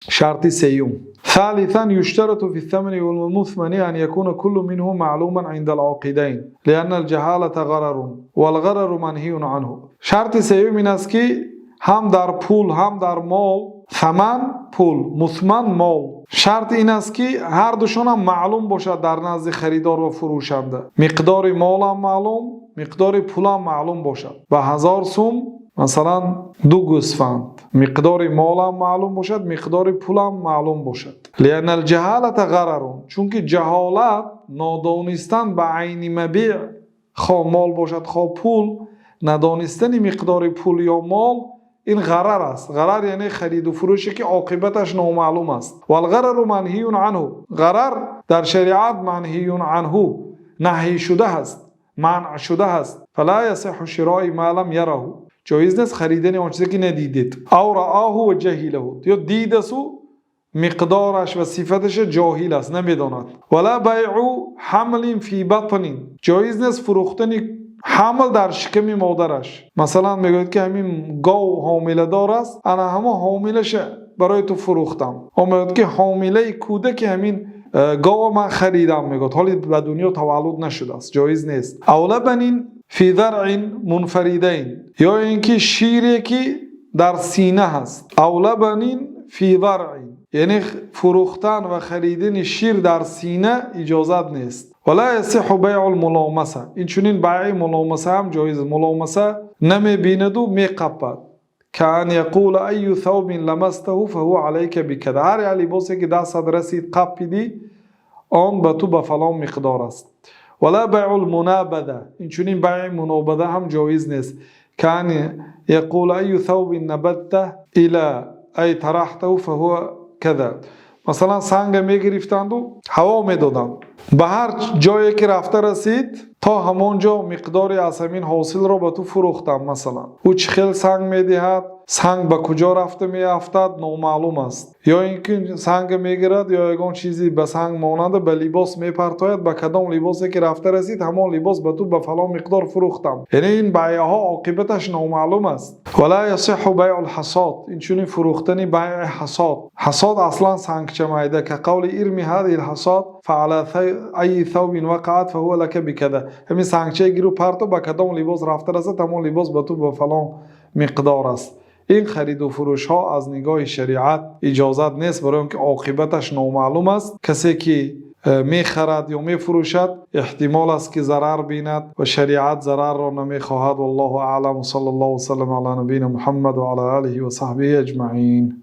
Шарти сеюм: ثالثا، يشترط في الثمن والمثمن أن يكون كل منه معلوما عند العاقدين لأن الجهالة غرر والغرر منهي عنه. Шарти сеюм ин аст, ки ҳам дар пул, ҳам дар мол, саман пул, мусман мол, шарт ин аст, ки ҳар душонам маълум бошад дар назди харидор ва фурӯшанда. Миқдори молам маълум, миқдори пулам маълум бошад. Ба 1000 сум, масалан, ду гӯсфанд. Миқдори молам маълум бошад, миқдори пулам маълум бошад. لأن الجهالة غرر, чунки ҷаҳолат, нодонистан ба айни мабеъ, хоҳ мол бошад, хоҳ пул, надонистани миқдори пул ё мол, ин ғарар аст. Ғарар яъне хариду фурӯше, ки оқибаташ номаълум аст. والغرر منهي عنه. Ғарар дар шариат منهي عنه, наҳӣ шуда аст, манъ шуда аст. فلا يصح شراء ما لم يره. Ҷоиз нест харидани он чизе, ки надидед. أو رآه وجهله, ё дидасу миқдораш ва сифаташа ҷоҳил аст, намедонад. ولا بيع حمل في بطن. Ҷоиз нест фурӯхтани ҳамл дар шиками модараш. Масалан, мегӯяд, ки ҳамин гов ҳомиладор аст, ана ҳамон ҳомилаша барои ту фурӯхтам. О мегӯяд, ки ҳомилаи кӯдаки ҳамин гова ман харидам, мегӯяд, ҳоли ба дунё таваллуд нашудааст, ҷоиз нест. أو لبن في ضرع منفردين, ё ин ки шире, ки дар сина ҳаст. أو لبن في ضرع, яъне фурӯхтан ва харидани шир дар сина иҷозат нест. ولا يصح بيع الملامسة. Инчунин байъи муломаса ҳам ҷоиз. Муломаса намебинаду меқапад. كأن يقول أي ثوب لمسته فهو عليك بكذا. Ҳар як либосе, ки дастат расид, қаппидӣ, он ба ту ба фалон миқдор аст. ولا بيع المنابذة. Инчунин байъи мунобада ҳам ҷоиз нест. كأن يقول أي ثوب نبذته إلى أي طرحته فهو كذا. Масалан, санга мегирифтанду ҳаво медоданд, ба ҳар ҷое ки рафта расид, то ҳамон ҷо миқдоре аз ҳамин ҳосилро ба ту фурӯхтам. Масалан, ӯ чӣ хел санг медиҳад, санг ба куҷо рафта меафтад, номаълум аст. Ё ин ки санга мегирад ё ягон чизе ба санг монанда ба либос мепартояд, ба кадом либосе ки рафта расид, ҳамон либос ба ту ба фалон миқдор фурӯхтам. Яъне ин байъҳо оқибаташ номаълум аст. ولا يصح بيع الحصاة. Инчунин фурӯхтани байъи ҳасот. Ҳасот аслан сангча майда. كقوله ارم هذه الحصاة فعلى أي ثوب وقعت فهو لك بكذا. Ҳамин сангчае гиру парто, ба кадом либос рафта расад, ҳамон либос ба ту ба фалон миқдор аст. Ин хариду фурӯшҳо аз нигоҳи шариат иҷозат нест, барои он ки оқибаташ номаълум аст. Касе ки мехарад ё мефурӯшад, эҳтимол аст, ки зарар бинад, ва шариат зарарро намехоҳад. والله أعلم، صلى الله وسلم على نبينا محمد وعلى آله وصحبه أجمعين.